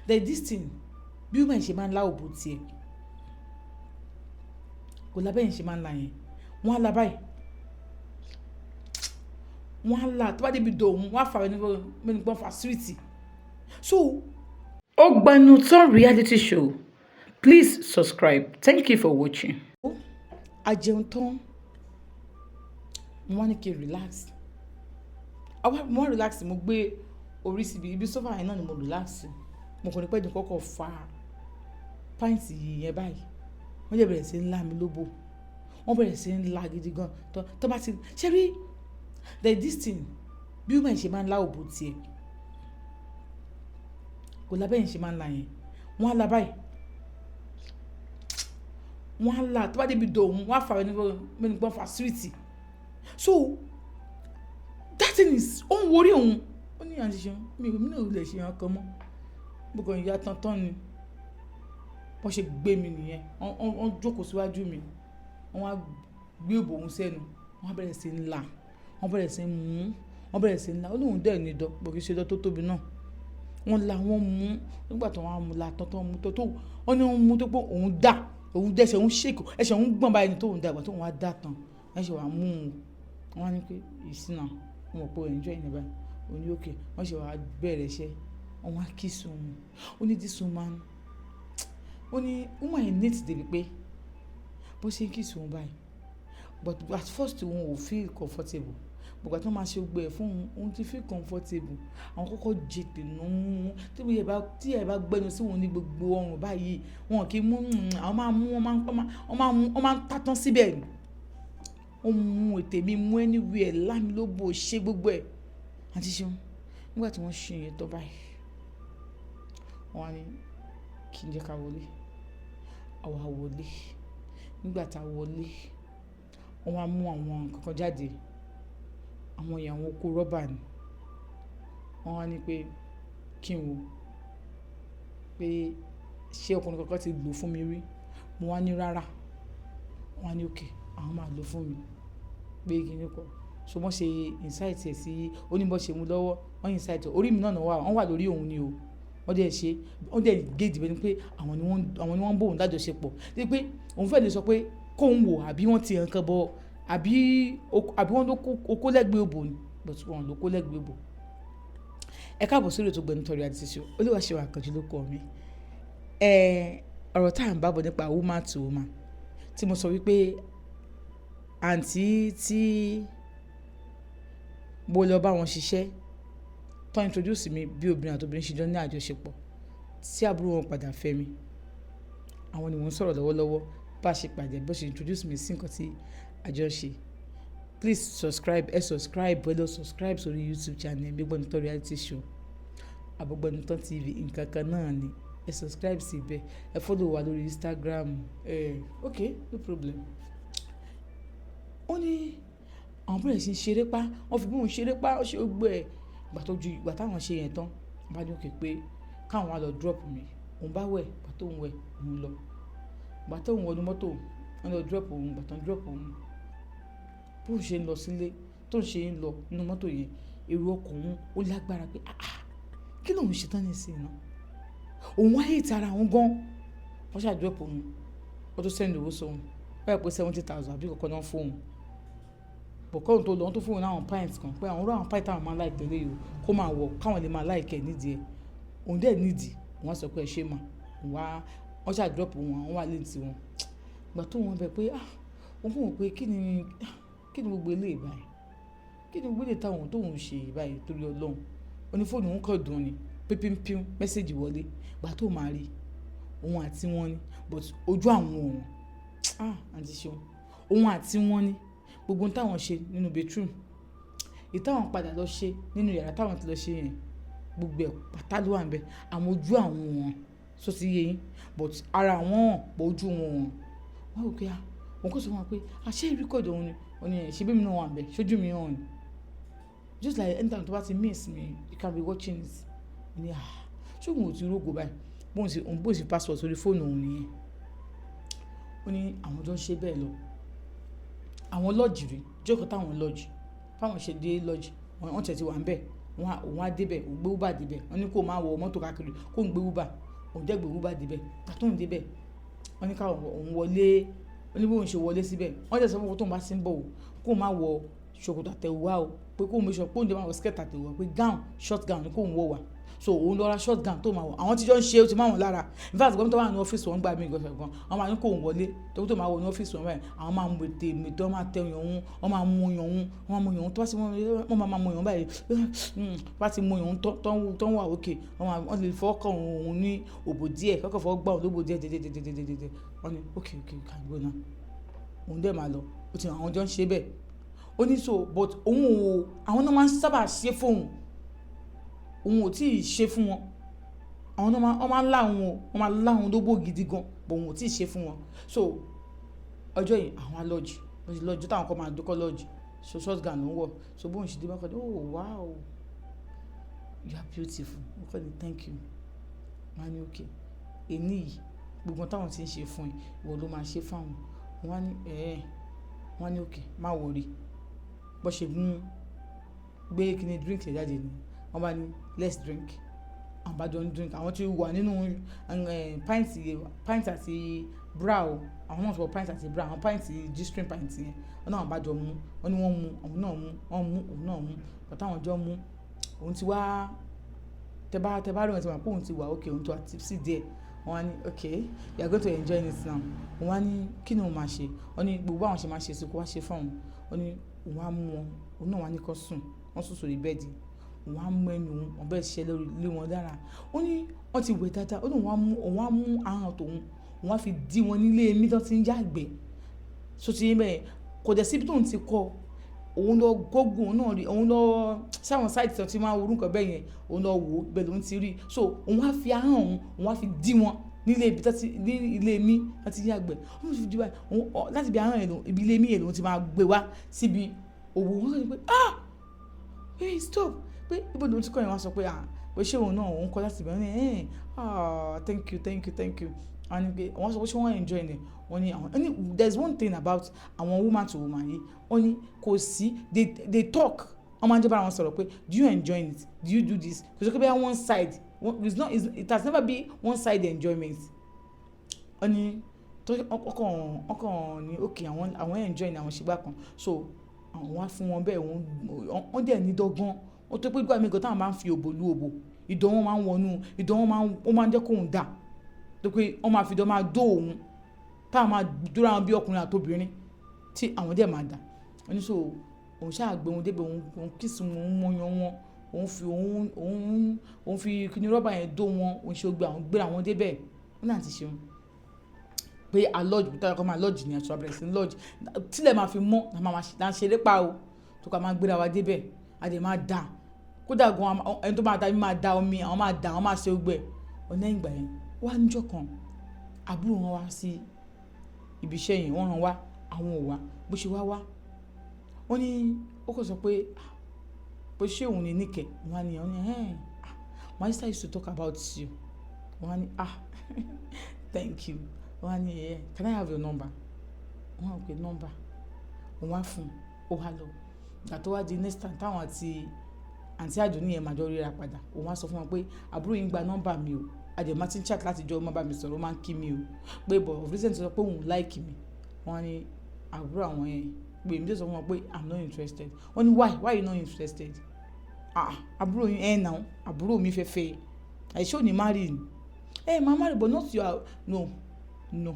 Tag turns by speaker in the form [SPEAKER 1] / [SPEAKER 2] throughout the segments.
[SPEAKER 1] There this thing, bí woman ṣe máa ń lá òbò tiẹ̀, kò lábẹ́ yẹn ṣe máa ń la yẹn. Wọ́n á la báyìí, wọ́n á la tó bá débi dòun, wọ́n á fà ẹni pọ́n fa sweet. So
[SPEAKER 2] Ogbanutan reality show. Please subscribe. Thank you for watching.
[SPEAKER 1] A jẹun tán, mo wá ní kí n relax. Àwa mo wá relax, mo gbé orí síbi ibi sofa yẹn náà ni mo relax. Mo kàn ní pẹ́ ní kọ́kọ́ fa pant yẹn báyìí, wọ́n jẹ́ bẹ̀rẹ̀ sí ń lá mi lóbò. Wọ́n bẹ̀rẹ̀ sí ń lá gidi gan. Tó bá ti ṣé rí, there this thing, bí woman ṣe máa ń lá òbò tiẹ̀, kò lábẹ́ yẹn ṣe máa ń la yẹn. Wọ́n á la báyìí, wọ́n á la tó bá débi dòun, wọ́n á fà ẹni pọ́n fa sweet. So that thing is, ó ń worí òun. Ó ní, "Àǹtí Ṣeun, mi ò mi náà ò lè ṣe nǹkan mọ́, mo kàn ya tán tán ni." Wọ́n ṣe gbé mi nìyẹn. Wọ́n jókòó síwájú mi, wọ́n wá gbé òbò òun sẹ́nu, wọ́n bẹ̀rẹ̀ sí ń là, wọ́n bẹ̀rẹ̀ sí ń mú, wọ́n bẹ̀rẹ̀ sí ń là. Ó lóun dẹ̀ ní idọ̀ bó kì í ṣe idọ̀ tó tóbi náà. Wọ́n la, wọ́n mú. Nígbà tó wọ́n á mú la tán tán, mú tó tó, wọ́n ní wọ́n mú tó pé òun dà, òun dẹ̀, ẹsẹ̀ òun shake, ẹsẹ̀ òun gbọ̀n báyìí ní tóun dà. Ìgbà tó òun wá dà tán, ẹsẹ̀ wà mú un. Wọ́n wá ní pé ìsìnà wọ́n mọ̀ pé enjoy ní báyìí. Ó ní okay. Wọ́n ṣe wá bẹ̀rẹ̀ iṣẹ́, wọ́n wá kiss òun. Ó ní this woman, ó ní woman yẹn neat débi pé bó ṣe ń kiss òun báyìí, but at first òun ò feel comfortable. Gbogbo àti wọ́n máa ṣe gbogbo ẹ̀ fún òun, òun ti feel comfortable. Àwọn kọ́kọ́ jètè nù tí ẹ bá gbẹnu sí òun ní gbogbo ọrùn báyìí, wọn kì í mú. Àwọn máa mú, wọ́n máa mú, wọ́n máa ń tátán síbẹ̀ ni. Ó mú ètè mi mú anywhere, lá mi lóbò, ṣe gbogbo ẹ̀. Àǹtí Ṣeun, nígbà tí wọ́n ṣe ìyẹn tán báyìí, wọ́n wá ní kí n jẹ́ ká wọlé. Àwa wọlé. Nígbà tá a wọlé, wọ́n wá mú àwọn nǹkan kan jáde. Àwọn yẹn, àwọn okó rọ́bà ni. Wọ́n wá ní pé kí n wò pé ṣé ọkùnrin kankan ti lò fún mi rí. Mo wá ní rárá. Wọ́n wá ní okay, àwọn máa lò fún mi pé kíni kan. So wọ́n ṣe insert ẹ̀ sí, ó ní bó ṣe mú lọ́wọ́, wọ́n insert ẹ̀. Orí mi náà wà, wọ́n wà lórí òun ni o. Wọ́n dẹ̀ ṣe, wọ́n dẹ̀ gauge bẹ́ẹ̀ ni pé àwọn ni wọ́n ń bá òun lájọṣepọ̀. Bí pé òun fẹ́ lè sọ pé kó ń wò àbí wọ́n ti nǹkan bọ àbí wọ́n ló kó okó lẹ́gbẹ̀ẹ́ òbò ni, but wọ́n ló kó lẹ́gbẹ̀ẹ́ òbò. Ẹ káàbọ̀ sórí ètò Ògbẹ́nután Reality Show. Olúwaṣewà Àkànjí ló kọ mi. Ọ̀rọ̀ tá à ń bá bọ̀ nípa woman to woman, tí mo sọ wípé àǹtí tí mo lọ bá wọn ṣiṣẹ́ tó introduce mi bí obìnrin àti obìnrin ṣe jọ ní àjọṣepọ̀, tí àbúrò wọn padà fẹ́ mi. Àwọn ni mò ń sọ̀rọ̀ lọ́wọ́lọ́wọ́, bá ṣe pàdé, bó ṣe introduce mi sí nǹkan tí àjọ ṣe. Please subscribe, ẹ subscribe, ẹ lọ subscribe sórí YouTube channel mi, Ògbẹ́nután Reality Show àbí Ògbẹ́nután TV, nǹkan kan náà ni. Ẹ subscribe síbẹ̀, ẹ follow wa lórí Instagram. Okay, no problem. Ó ní àwọn bẹ̀rẹ̀ sí í ṣeré pa, wọ́n fi bí òun ṣeré pa, ó ṣe gbogbo ẹ̀. Ìgbà tó ju ìgbà táwọn ṣe yẹn tán, wọ́n bá ní okay pé káwọn wá lọ drop mi. Òun bá wẹ̀, ìgbà tó ń wẹ̀, òun lọ. Ìgbà tó ń wọnú mọ́tò, wọ́n lọ drop òun. Ìgbà tó ń drop òun, bó ṣe ń lọ sílé, tó ń ṣe ń lọ nínú mọ́tò yẹn, èrò ọkàn òun ó lágbára pé, "Ah ah, kí lòun ṣe tán nísìnyí náà?" Òun wá hate ara òun gan. Wọ́n ṣà drop òun, wọ́n tó send owó sóun. Ó yẹ pé 70,000 àbí kankan náà fún òun. But kóun tó lọ, wọ́n tó fún òun ní àwọn pants kan pé àwọn irú àwọn pants táwọn máa ń like tẹ́lẹ̀ yìí o, kó máa wọ̀ káwọn lè máa like ẹ̀ nídìí ẹ̀. Òun dẹ̀ nídìí. Wọ́n sọ pé ẹ ṣé mà. Òun wá, wọ́n ṣà drop òun, àwọn wà létí wọn. Ìgbà tó wọ́n bẹ̀ pé ah, òun kò mọ̀ pé kí ni gbogbo eléyìí báyìí? Kí ni gbogbo eléyìí táwọn tó ń ṣe báyìí torí Ọlọ́run? Ó ní fóònù òun kàn dùn ni, pípín message wọlé. Ìgbà tó máa rí, òun àti wọn ni, but ojú àwọn ò hàn. Ah, Àǹtí Ṣeun, òun àti wọn ni gbogbo ohun táwọn ṣe nínú bedroom, èyí táwọn padà lọ ṣe nínú yàrá táwọn ti lọ ṣe yẹn, gbogbo ẹ̀ pátá ló wà níbẹ̀. Àwọn ojú àwọn ò hàn, ṣó ti yé yín? But ara àwọn hàn, but ojú wọn ò hàn. Wọ́n rò pé ah, òun kò sọ fún wọn pé ah, ṣé record òun ni? Ó ní ẹ̀ ṣe bí mi náà wà níbẹ̀, ṣojú mi hàn ni. Just like anytime tó bá ti miss me, you can be watching it. Ó ní ah, ṣé òun ò ti rógo báyìí? Bóun ṣe, òun bó ṣe password sórí fóònù òun nìyẹn. Ó ní àwọn jọ ń ṣe bẹ́ẹ̀ lọ. Àwọn lodge rí, jókòó táwọn lodge. Báwọn ṣe dé lodge, wọ́n tẹ̀ ti wà níbẹ̀. Òun á débẹ̀, òun gbé Uber débẹ̀. Wọ́n ní kó máa wọ mọ́tò káàkiri, kó ń gbé Uber. Òun dẹ̀ gbé Uber débẹ̀. Ìgbà tóun débẹ̀, wọ́n ní ká òun wọlé. Wọ́n ní bí òun ṣe wọlé síbẹ̀, wọ́n dẹ̀ sọ fún un tóun bá sí ń bọ̀ o, kó má wọ ṣòkòtò àtẹ̀wù wá o, pé kó make sure pé òun dẹ̀ máa wọ skirt àtẹ̀wù wá, pé gown, short gown ni kó òun wọ̀ wá. So òun lọ ra short gown tó máa wọ̀. Àwọn tí jọ ń ṣe, ó ti máa wọ̀n lára. In fact, gbọ́n tó wà ní ọ́fíìsì wọn gbà mí gan gan, wọ́n máa ní kó òun wọlé tó máa wọ ní ọ́fíìsì wọn báyìí, àwọn máa mú ètè mètè, wọ́n máa tẹ ọyàn òun, wọ́n máa mú ọyàn òun, wọ́n máa mú ọyàn òun. Tó bá ti wọ́n máa mú ọyàn báyìí, bá ti mú ọyàn òun tó ń wà òkè, wọ́n lè fọwọ́ kàn òun ní òbò díẹ̀, kọ́kọ́ fọwọ́ gbá òun lóbò díẹ̀ díẹ̀. Wọ́n ní okay, you can go now. Òun dẹ̀ máa lọ. Ó ti àwọn jọ ń ṣe bẹ́ẹ̀. Ó ní so, but òun ò, àwọn náà máa ń sábà ṣe fóun, òun ò tí ì ṣe fún wọn. Àwọn náà máa, wọ́n máa ń lá òun o, wọ́n máa lá òun lóbò gidi gan, but òun ò tí ì ṣe fún wọn. So ọjọ́ yìí, àwọn á lodge, wọ́n ti lodge táwọn kan máa dúkọ́ lodge. So short gown ló ń wọ̀. So bóun ṣe dé bá kọ́, "Oh wow, you are beautiful." Mo kọ́ ni, "Thank you." Wọ́n á ní okay, èní yìí, gbogbo táwọn tí ń ṣe fún ẹ, ìwọ ló máa ṣe fún àwọn. Wọ́n á ní ẹ̀ wọ́n á ní okay, má worry. Bó ṣe mú gbé kíni drink yẹn jáde ni, wọ́n bá ní, "Let's drink." Àwọn bá jọ ń drink. Àwọn tí wà nínú pant, pant àti bra o. Àwọn náà sọ pant àti bra, àwọn pant, G-string pant yẹn. Wọ́n náà bá jọ mú. Wọ́n ní wọ́n mú, òun náà mú, wọ́n mú, òun náà mú. But táwọn jọ mú, òun ti wá, tẹ bá rí wọn, ti mọ̀ pé òun ti wà okay, òun ti wà tipsy díẹ̀. Wọ́n wá ní, "Okay, you are going to enjoy it now." Wọ́n wá ní kí ni òun máa ṣe? Wọ́n ní gbogbo àwọn ṣe máa ṣe sí kó wá ṣe fún òun. Wọ́n ní òun á mú wọn, òun náà wá ní kó sùn. Wọ́n sùn sórí bẹ́ẹ̀dì. Òun á mú ẹnu òun, òun bẹ́ẹ̀ ṣiṣẹ́ lórí lé wọn lára. Ó ní wọ́n ti wẹ̀ dáadáa. Ó ní òun á mú ahọ́n tòun, òun á fi dí wọn nílé èémí tó ti ń yàgbẹ́. So ti yé bẹ́ẹ̀, kò dẹ̀ síbi tóun ti kọ́. Òun lọ Google, òun náà rí, òun lọ sáwọn site tó ti máa ń wo orúkọ bẹ́ẹ̀ yẹn, òun lọ wò ó, ibẹ̀ lòun ti rí. So òun á fi ahọ́n òun, òun á fi dí wọn nílé ibi tó ti ní ilé èémí tó ti yàgbẹ́. Wọ́n fi dí báyìí, òun láti ibi ahọ́n yẹn lòun, ibi ilé èémí yẹn lòun ti máa gbé wá síbi òwò. Wọ́n sọ pé, "Ah, hey, stop," pé ibo lòun ti kọ́ yẹn. Wọ́n sọ pé, ah, pé ṣé òun náà òun kọ́ láti ibẹ̀. Wọ́n ní, "Eh, ah, thank you, thank you, thank you." Wọ́n ní pé wọ́n sọ pé ṣé wọ́n enjoy ni. Wọ́n ní àwọn, ní there is one thing about àwọn woman to woman yìí, wọ́n ní kò sí, they talk. Wọ́n máa ń jẹ́ bára wọn sọ̀rọ̀ pé, "Do you enjoy it? Do you do this?" Kò sí pé bóyá one side, it's not, it has never been one side enjoyment. Wọ́n ní tó ọkàn ní okay, àwọn enjoy ní àwọn ṣe gbá kan. So àwọn wá fún wọn bẹ́ẹ̀, wọ́n dẹ̀ ní dọ́gbọ́n. Ó tó pé gbà mí gan táwọn máa ń fi òbò lu òbò, ìdọ̀ wọn máa ń wọnú, ìdọ̀ wọn máa ń, ó máa ń jẹ́ kóun dà tó pé wọ́n máa fi ìdọ̀ máa dó òun, táwọn máa dúró àwọn bí ọkùnrin àti obìnrin tí àwọn dẹ̀ máa dà. Wọ́n ní so òun ṣáà gbé wọn débẹ̀, òun kiss wọn, òun mọyàn wọn, òun fi òun òun òun fi kíní rọ́bà yẹn dó wọn, òun ṣe gbé àwọn gbéra wọn débẹ̀. Wọ́n náà ti ṣeun pé a lodge bí táwọn kan máa lodge ní aṣọ abẹ́rẹ́ sí lodge tílẹ̀ máa fi mọ́ la máa ṣe ṣeré pa o, tó ká máa gbéra wa débẹ̀, a dẹ̀ máa dà. Kódà gan, ẹni tó máa da mi máa da omi, àwọn máa dà, àwọn máa ṣe gbẹ ọ̀nà. Ìgbà yẹn wá, níjọ́ kan, àbúrò wọn wá sí ibi iṣẹ́ yẹn. Wọ́n rán wá, àwọn ò wá. Bó ṣe wá wá, wọ́n ní ó kàn sọ pé bó ṣe òun ní Níkẹ̀. Wọ́n á ní, wọ́n ní, "Ẹ́n, my sister used to talk about you." Wọ́n á ní, "Ah, thank you." Wọ́n á ní, "Yeah, can I have your number?" Wọ́n á pè number, òun á fún un, ó wá lọ. Ìgbà tó wá di next time táwọn àti àǹtí Àdùnní yẹn máa jọ ríra padà, òun á sọ fún wọn pé àbúrò yín gba nọ́mbà mi o, àjẹmọ́ tí ń chat láti jọ, ọmọ bá mi sọ̀rọ̀, ó máa ń kí mi o, pé but of recent sọ pé òun like mi. Wọ́n á ní àbúrò àwọn yẹn pé èmi tó sọ fún wọn pé I'm not interested. Wọ́n ní, Why you not interested?" "Ah, àbúrò yín ẹ̀ náà, àbúrò mi fẹ́ fẹ́ ẹ̀, ṣé ò ní marry ni?" "Ẹ máa marry, but not your, no, no,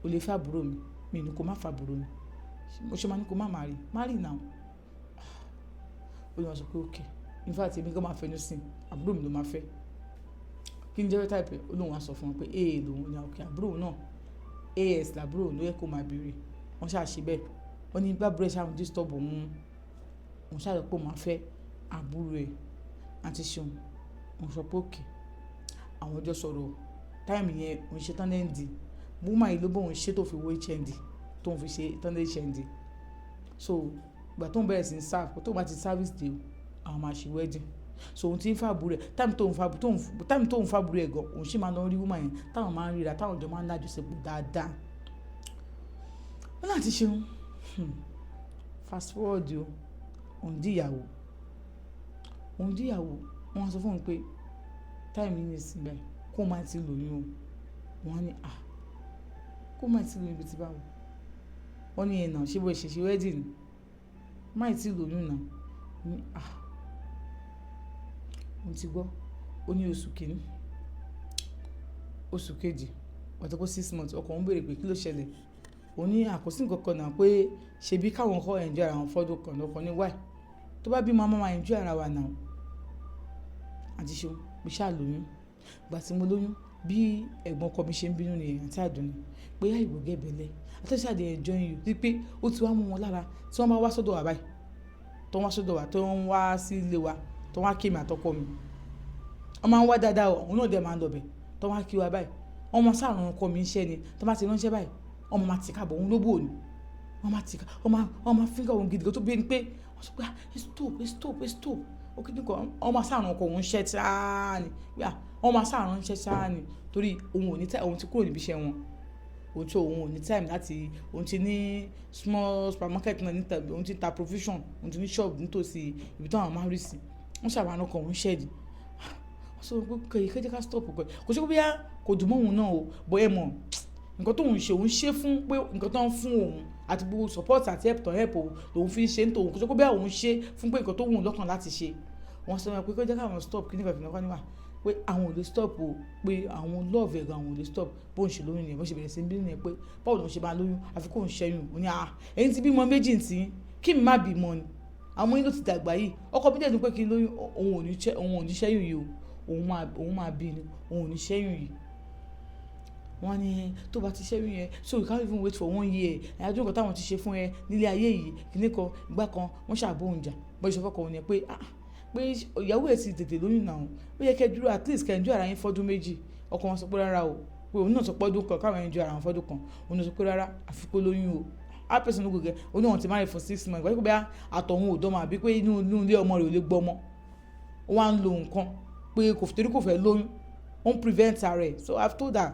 [SPEAKER 1] o lè fẹ́ àbúrò mi, mi ní kó má fẹ́ àbúrò mi, mo ṣe máa ní kó má marry, marry now." Ó ní wọ́n sọ pé okay, in fact, èmi gan máa fẹnu sí, àbúrò mi ló máa fẹ́. Kí ni jẹ́ type ẹ̀? Ó lóun wá sọ fún wọn pé aa lòun ní. Okay, àbúrò náà as làbúrò ló yẹ kó máa béèrè. Wọ́n ṣáà ṣe bẹ́ẹ̀. Wọ́n ní bá àbúrò ẹ̀ ṣáà ń disturb òun, òun ṣáà lọ pé òun máa fẹ́ àbúrò ẹ̀. Àti ṣeun, òun sọ pé okay. Àwọn ọjọ́ sọ̀rọ̀ time yẹn, òun ṣe tán ND. Woman yìí ló bá òun ṣe tó fi wọ HND, tó ń fi ṣe tán HND. So ìgbà tó ń bẹ̀rẹ̀ sí ní serve, tó bá ti service dé, àwọn máa ṣe wedding. So òun ti ń fàbúrò ẹ̀, time tó ń fàbúrò ẹ̀ gan, òun sì máa lọ rí woman yẹn, táwọn máa ń ríra, táwọn jọ máa ń lájọṣepọ̀ dáadáa. Wọ́n láti ṣeun. Fast forward o, òun di ìyàwó. Òun díyàwó, wọ́n á sọ fún òun pé time yìí nísìnyí báyìí, kó má ti lóyún o. Wọ́n á ní, "Ah, kó má ti lóyún bí ti báwo?" Wọ́n ní ẹ̀ náà, ṣé bó ṣe wedding ni? Má ì tí lóyún náà. Ó ní, "Ah, òun ti gbọ́." Ó ní oṣù kìíní, oṣù kejì, ìgbà tó pé 6 months, ọkọ òun béèrè pé kí ló ṣẹlẹ̀. Òun ní àkósí nǹkan kan náà, pé ṣe bí káwọn kọ́ enjoy ara wọn fọ́dún kan. Lọ́kọ ní why? Tó bá bímọ, a máa enjoy ara wa náà. Àǹtí Ṣeun, mo ṣáà lóyún. Ìgbà tí mo lóyún, bí ẹ̀gbọ́n ọkọ mi ṣe ń bínú nìyẹn, Àǹtí Àdùnní, pé how you go get belle? I thought say I dey enjoy you. Bí pé ó ti wá mú wọn lára tí wọ́n bá wá sọ́dọ̀ wa báyìí, tó wá sọ́dọ̀ wa, tó ń wá sí ilé wa, tó wá kí èmi àtọkọ mi. Wọ́n máa ń wá dáadáa o, òun náà dẹ̀ máa ń lọ bẹ̀. Tó wá kí wa báyìí, wọ́n máa sáà rán ọkọ mi níṣẹ́ ni. Tó bá ti ránṣẹ́ báyìí, wọ́n máa tì káàbọ̀ òun lóbò ni. Wọ́n máa tì ká, wọ́n máa finger òun gidi gan tó bí ẹni pé wọ́n sọ pé, "Ah, stop, stop, stop." Ó kí nìkan, wọ́n máa sáà rán ọkọ òun ṣẹ́ sáá ni. Wọ́n máa sáà rán ṣẹ́ sáá ni torí òun ò ní time, òun ti kúrò níbi iṣẹ́ wọn. Òun tí òun ò ní time láti, òun ti ní small supermarket náà níta, òun ti ń ta provision, òun ti ní shop nítòsí ibi tí àwọn máa ń rí sí. Wọ́n sábà rán ọkọ òun ṣẹ́ ni. Wọ́n sọ pé kí jẹ́ ká stop pẹ̀. Kò sí pé bóyá kò dùn mọ́ òun náà o, but ẹ mọ̀, nǹkan tó ń ṣe, òun ṣe fún pé nǹkan tó ń fún òun àti gbogbo support àti help tó help òun lòun fi ń ṣe ń tòun. Kò sí pé bóyá òun ṣe fún pé nǹkan tó wù ú lọ́kàn láti ṣe. Wọ́n sọ pé kó jẹ́ káwọn stop kí nìkan kìnìkan níwà pé àwọn ò lè stop o, pé àwọn love ẹ̀ gan, àwọn ò lè stop. Bó ń ṣe lóyún nìyẹn, bó ṣe bẹ̀rẹ̀ sí ní bínú nìyẹn pé báwo lòun ṣe máa lóyún, àfi kó ń ṣẹ́yún. Ó ní, "Ah, ẹ̀yin ti bímọ méjì ntí, kí mi má bímọ ni? Àwọn ọmọ yín ló ti dàgbà yìí." Ọkọ mi dẹ̀ ní pé kí n lóyún, òun ò ní ṣẹ́yún yìí o, òun máa bí ni, òun ò ní ṣẹ́yún yìí. Wọ́n ní tó bá ti ṣẹ́yún yẹn, so you can't even wait for one year. Àyájọ́ nǹkan táwọn ti ṣe fún ẹ nílé ayé yìí, kíní kan, ìgbà kan, wọ́n ṣàbò òun jà. Bó ṣe fọkàn òun yẹn pé, ah, pé ìyàwó ẹ̀ ti tètè lóyún náà, ó yẹ kẹ́ dúró, at least kẹ́ enjoy ara yín fọ́dún 2. Ọkọ wọn sọ pé rárá o, pé òun náà sọ pé ọdún kan káwọn enjoy ara wọn fọ́dún kan. Òun náà sọ pé rárá, àfi kó lóyún o. How person no go get? Ó ní wọn ti marry for 6 months, wọ́n pé bóyá àtọ̀hún ò dọ́mọ àbí pé inú ilé ọmọ rẹ̀ ò lè gbọ́mọ. Ó wá ń lo nǹkan pé kò torí kò fẹ́ lóyún, ó ń prevent ara ẹ̀. So I've told her,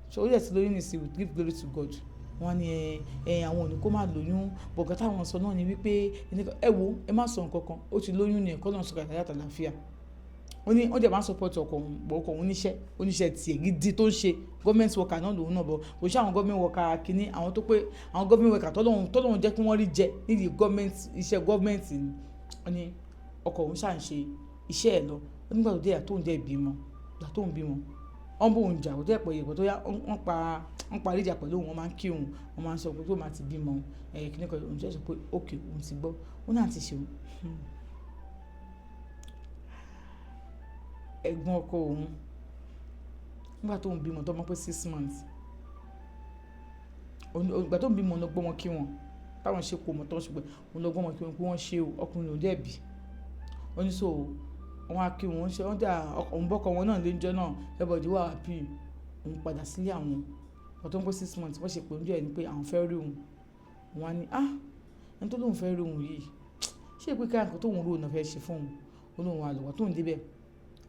[SPEAKER 1] so ó yẹ ti lóyún nísìnyí, we give glory to God. Wọ́n ní ẹ ẹ àwọn ò ní kó má lóyún, bọ̀gá táwọn sọ náà ni wípé ẹ wo, ẹ má sọ nǹkan kan, ó ti lóyún ní ẹ̀kọ́ náà sọ kàtàyà tàlàáfíà. Ó ní ó dẹ̀ máa ń support ọkọ òun, bọ̀ ọkọ òun níṣẹ́, oníṣẹ́ tiẹ̀ gidi tó ń ṣe, government worker náà lòun náà, bọ̀ kò ṣe àwọn government worker kìíní, àwọn tó pé àwọn government worker tọ́lọ́hun jẹ́ kí wọ́n rí jẹ nídìí government, iṣẹ́ government ni. Ó ní ọkọ òun ṣà ń ṣe iṣẹ́ ẹ̀ lọ. Ó nígbà tó dé ìyá tóun dẹ̀ bímọ, ìgbà tóun bímọ, wọ́n bóun jà, kò tẹ́ pẹ́ ìgbà tó yá, wọ́n parí ìjà pẹ̀lú òun, wọ́n máa ń kí òun, wọ́n máa ń sọ pé tó máa ti bímọ ẹ̀ kíní kan, òun jẹ́ sọ pé okay, òun ti gbọ́. Ó náà ti ṣe òun. Ẹ̀gbọ́n ọkọ òun, nígbà tó ń bímọ tó mọ̀ pé 6 months, ìgbà tó ń bímọ ló gbọ́mọ kí wọn, táwọn ṣe kó mọ̀ tó ń ṣe pé òun ló gbọ́mọ kí wọn pé wọ́n ṣe o, ọkùnrin ló dẹ̀ bí. Ó ní so wọ́n á kí wọn, ṣe wọ́n dà òun bọ́kọ wọn náà léńjọ́ náà, everybody wà happy. Òun padà sílé àwọn ọ̀tọ̀ tó ń pé 6 months, wọ́n ṣe pé oúnjẹ ẹ̀ ni pé àwọn fẹ́ rí òun. Wọ́n á ní, "Ah, ẹni tó lóun fẹ́ rí òun yìí, ṣé pé ká nǹkan tóun rò náà fẹ́ ṣe fún òun?" Ó lóun wà lọ́wọ́ tóun débẹ̀.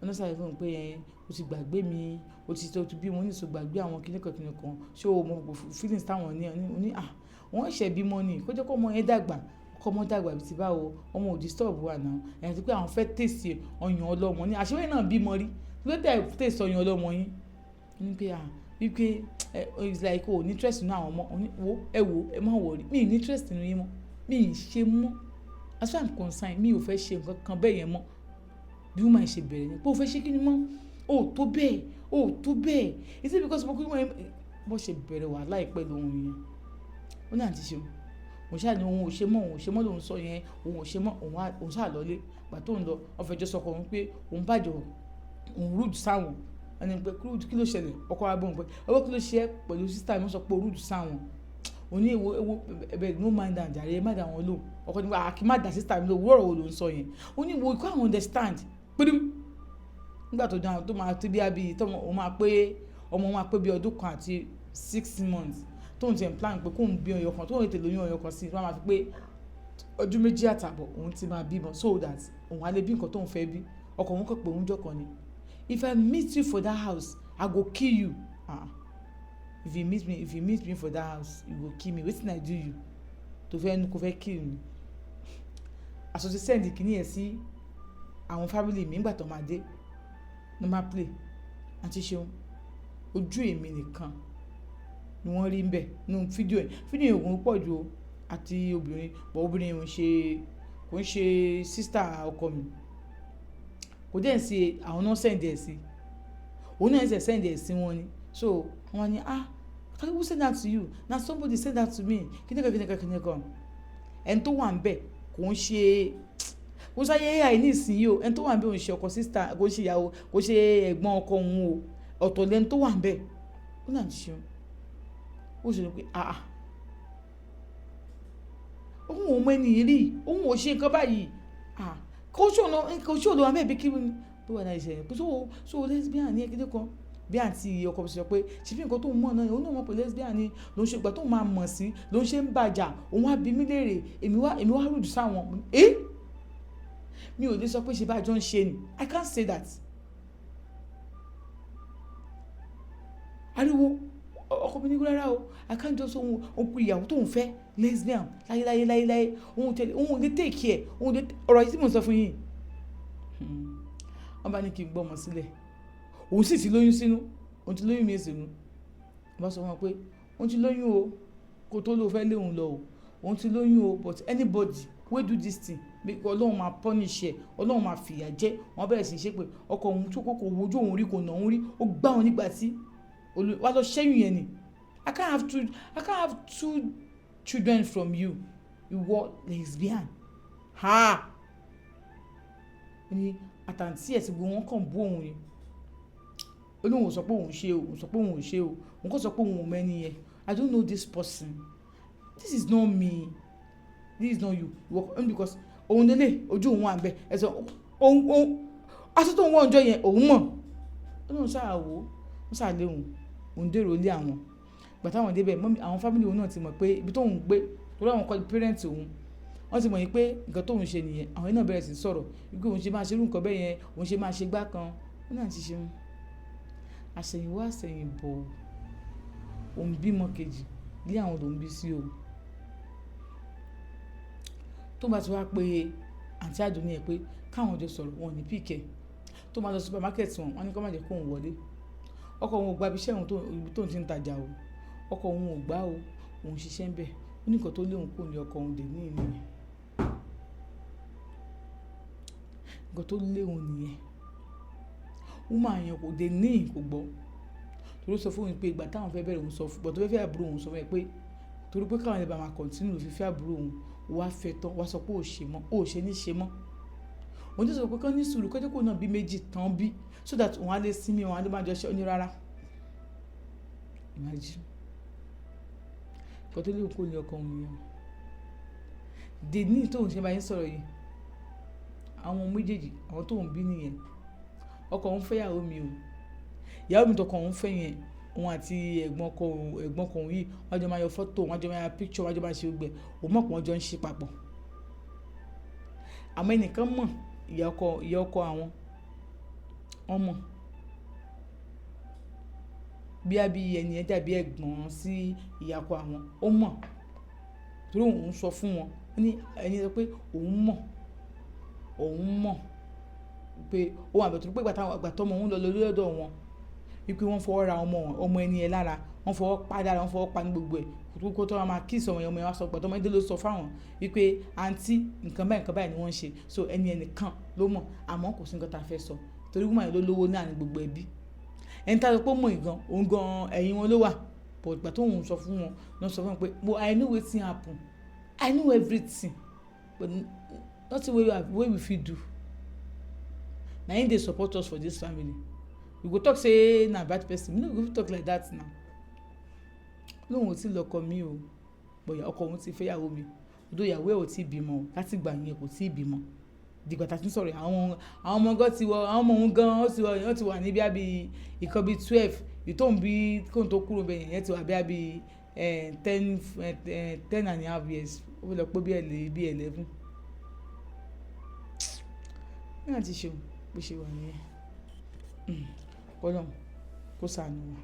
[SPEAKER 1] Wọ́n ní sáré fún òun pé ẹ o ti gbàgbé mi, o ti tó bí mo ní sọ gbàgbé àwọn kíníkan kíníkan, ṣé o mọ gbogbo feelings táwọn ní? Ó ní, "Ah, wọ́n ṣẹ̀ bímọ ni, kó jẹ́ kó ọmọ yẹn dàgbà, kó ọmọ dàgbà bí ti báwo, ọmọ ò disturb wa náà." Ẹ̀ àti pé àwọn fẹ́ taste ọyàn ọlọ́mọ ní àṣewé náà bímọ rí, kí ló tẹ̀ taste ọyàn ọlọ́mọ yín? Ó ní pé, ah, wípé it's like o ní interest nínú àwọn ọmọ. Ó ní wo, ẹ wo, ẹ má worry, mi ò ní interest nínú yín mọ́, mi ì ṣe mọ́. As far as I'm concerned, mi ò fẹ́ ṣe nǹkan kan bẹ́ẹ̀ yẹn mọ́. Bí woman ṣe bẹ̀rẹ̀ ni pé o fẹ́ ṣe kí ni mọ́, o tó bẹ́ẹ̀, o tó bẹ́ẹ̀. Is it because mo kí wọ́n bó ṣe bẹ̀rẹ̀ wàhálà pẹ̀lú òun yẹn? Ó ní àǹtí ṣeun, òun ṣáà ní òun ò ṣe mọ́, òun ò ṣe mọ́ lòun sọ yẹn, òun ò ṣe mọ́, òun ṣáà lọlé. Ìgbà tó ń lọ, wọ́n fẹjọ́ sọkọ òun pé òun bàjẹ́, òun rude sáwọn. Wọ́n ní pé rude, kí ló ṣẹlẹ̀? Ọkọ wa bọ̀ òun pé ọwọ́ kí ló ṣe é pẹ̀lú sister mi, wọ́n sọ pé rude sáwọn. Òun ní èwo èwo ẹ̀bẹ̀, no mind am jàre, ẹ má dà wọ́n lóhùn. Ọkọ ní pé kí má dà sister mi lóhùn, ọ̀rọ̀ wo ló ń sọ yẹn? Ó ní wo, you can't understand. Pírí nígbà tó dáhùn tó máa tó bí abí tó òun máa pé ọmọ máa pé bí ọdún kan àti 6 months, tóun ti ń plan pé kóun bí ọyọ kan, tóun tètè lóyún ọyọ kan sí i, tó máa fi pé ọdún 2.5, òun ti máa bímọ so that òun á lè bí nǹkan tóun fẹ́ bí. Ọkọ òun kàn pé òun jọ kan ni, "If I meet you for that house, I go kill you." Ah, if you meet me for that house, you go kill me? Wetin I do you tó fẹ́ kó fẹ́ kill me? Àsọtí send kìíní ẹ̀ sí. Àwọn family mi, nígbà tó máa dé, ló máa play. Àǹtí Ṣeun, ojú èmi nìkan ni wọ́n rí níbẹ̀ nínú fídíò yẹn. Fídíò yẹn kò pọ̀ ju o àti obìnrin, but obìnrin yẹn ò ń ṣe, kò ń ṣe sister ọkọ mi. Kò dẹ̀ sí àwọn náà send ẹ̀ sí. Òun náà ṣẹ̀ send ẹ̀ sí wọn ni. So wọ́n wá ní, "Ah, who send that to you?" "Na somebody send that to me." Kíni kan, kíni kan, kíni kan. Ẹni tó wà níbẹ̀ kò ń ṣe, kò sáyé AI ní ìsinyìí o. Ẹni tó wà níbẹ̀ ò ń ṣe ọkọ sister, kò ń ṣe ìyàwó, kò ń ṣe ẹ̀gbọ́n ọkọ òun o. Ọ̀tọ̀ lẹni tó wà níbẹ̀. Ó ní, "Àǹtí Ṣeun." Ó sì ní pé, "Ah ah. Òun ò mọ ẹni yìí rí, òun ò ṣe nǹkan báyìí. Ah, kò ṣe òun ló wà níbẹ̀ bí kí ni?" Bí wàhálà ìṣẹ̀lẹ̀ pé so lesbian ní kíni kan. Bí àǹtí ọkọ mi ṣe sọ pé ṣe bí nǹkan tó ń mọ̀ náà, òun náà mọ̀ pé lesbian ni ló ń ṣe. Ìgbà tó máa mọ̀ sí ló ń ṣe ń bàjà. Òun wá bi mí léèrè, èmi wá rude sáwọn. Eh! Mi ò lè sọ pé ṣe bá jọ ń ṣe ni. I can't say that. Ariwo ọkọ mi ní rárá o. I can't just òun òun pe ìyàwó tó ń fẹ́ lesbian láyé láyé láyé láyé. Òun tẹ̀lé, òun ò lè take care, òun lè ọ̀rọ̀ yìí tí mò ń sọ fún yín. Wọ́n bá ní kí n gbọ́ ọmọ sílẹ̀. Òun sì ti lóyún sínú. Òun ti lóyún mi sínú. Mo bá sọ fún wọn pé òun ti lóyún o, kó tó ló fẹ́ lé òun lọ o. Òun ti lóyún o, but anybody wey do this thing, make Ọlọ́run máa punish ẹ, Ọlọ́run máa fìyà jẹ. Wọ́n bẹ̀rẹ̀ sí í ṣépè. Ọkọ òun tó kókò wojú òun rí, kò nà òun rí, ó gbá òun nígbà tí wá lọ ṣẹ́yún yẹn ni. I can't have two children from you. Ìwọ lesbian. Ha! Ní àtàntí ẹ̀ tí gbogbo wọn kàn bú òun ni. Ó ní òun ò sọ pé òun ṣe o, òun sọ pé òun ò ṣe o. Òun kàn sọ pé òun ò mọ ẹni yẹn. I don't know this person. This is not me. This is not you. Ìwọ because òun lélẹ̀, ojú òun wà níbẹ̀. Ẹ sọ òun, òun, aṣọ tó ń wọ̀ ọjọ́ yẹn, òun mọ̀. Ó ní òun ṣáà wò ó, ó ṣáà lé òun, òun dèrò ilé àwọn. Ìgbà táwọn dé bẹ̀, mummy àwọn family òun náà ti mọ̀ pé ibi tó ń gbé, torí àwọn kọ́ parent òun, wọ́n ti mọ̀ yìí pé nǹkan tó ń ṣe nìyẹn. Àwọn náà bẹ̀rẹ̀ sí í sọ̀rọ̀ wípé òun ṣe máa ṣe irú nǹkan bẹ́ẹ̀ yẹn, òun ṣe máa ṣe gbá kan. Ó ní, "Àǹtí Ṣeun, àsẹ̀yìnwá àsẹ̀yìnbọ̀, òun bímọ kejì, ilé àwọn ló ń bí sí o." Tó bá ti wá pé àǹtí Àdùnní ẹ pé káwọn jọ sọ̀rọ̀, wọn ò ní pick ẹ. Tó máa lọ supermarket wọn, wọ́n ní kó má jẹ́ kó òun wọlé. Ọkọ òun ò gba ibi iṣẹ́ òun tó, ibi tó ń ti ń tajà o. Ọkọ òun ò gbá o, òun ṣiṣẹ́ ń bẹ̀. Ó ní nǹkan tó lé òun kúrò ní ọkọ òun dè ní ìnìyẹn. Nǹkan tó lé òun nìyẹn. Woman yẹn kò dé ní kò gbọ́. Torí ó sọ fún òun pé ìgbà táwọn fẹ́ bẹ̀rẹ̀, òun sọ fún, ìgbà tó fẹ́ fẹ́ àbúrò òun, sọ fún ẹ pé torí pé káwọn lè bá máa continue fi fẹ́ àbúrò òun, ó wá fẹ́ tán, wá sọ pé ò ṣe mọ́, ò ṣe ní ṣe mọ́. Òun tí sọ pé kí wọ́n ní sùúrù, kó jẹ́ kó náà bí méjì tán bí, so that òun á lè sinmi, òun á lè máa jọ ṣe. Ó ní rárá. Imagine. Nǹkan tó lé òun kúrò ní ọkọ òun nìyẹn. Dè ní tó ń ṣe bá yín sọ̀rọ̀ yìí, àwọn méjèèjì, àwọn tó ń bí nìyẹn. Ọkọ òun fẹ́ ìyàwó mi o. Ìyàwó mi tó ọkọ òun fẹ́ yẹn, òun àti ẹ̀gbọ́n ọkọ òun yìí, wọ́n jọ máa yọ fọ́tò, wọ́n jọ máa ya picture, wọ́n jọ máa ṣe gbogbo ẹ̀. Òun mọ̀ pé wọ́n jọ ń ṣe papọ̀. Àmọ́ ẹnìkan mọ̀, ìyá ọkọ àwọn, wọ́n mọ̀. Bí ẹni yẹn dàbí ẹ̀gbọ́n sí ìyá ọkọ àwọn, ó mọ̀. Torí òun ń sọ fún wọn. Ó ní ẹni sọ pé òun mọ̀, òun mọ̀ pé ó wà bẹ́ẹ̀ torí pé ìgbà táwọn, ìgbà tó ọmọ òun lọ lórí ọ̀dọ̀ wọn, wípé wọ́n fọwọ́ ra ọmọ, ọmọ ẹni yẹn lára, wọ́n fọwọ́ pa lára, wọ́n fọwọ́ pa ní gbogbo ẹ̀. Kó tó máa kiss ọmọ yẹn, ọmọ yẹn wá sọ pé ọmọ yẹn dé ló sọ fún àwọn wípé àǹtí, nǹkan báyìí ni wọ́n ń ṣe. So ẹni ẹnìkan ló mọ̀, àmọ́ kò sí nǹkan tí a fẹ́ sọ. Torí woman yẹn ló lówó ní àárín gbogbo ẹbí. Ẹni tí a sọ pé ó mọ̀ gan, òun gan ẹ̀yìn wọn ló wà. But ìgbà tó òun sọ fún wọn, ló sọ fún wọn pé but I know wetin happen. I know everything, but nothing wey we fit do. Na him dey support us for this family. We go talk say na bad person? We no go fit talk like that now. Lóun ò tí lọ́kọ mi o, but ọkọ òun ti fẹ́ ìyàwó mi. Although ìyàwó ẹ̀ ò tí bímọ o, láti ìgbà yẹn kò tí bímọ. Di ìgbà tí a ti ń sọ̀rọ̀ yìí, àwọn ọmọ gan ti wọ, àwọn ọmọ òun gan, ó ti wọ, wọ́n ti wà ní bí i ìkan bí 12, èyí tó ń bí kó tó kúrò bẹ́ẹ̀ yẹn ti wà bí i 10.5 years. Ó fẹ́ lọ pé bí 11. Ní àǹtí Ṣeun, bó ṣe wà níyẹn. Kọ́lọ́run kó ṣàánú wa.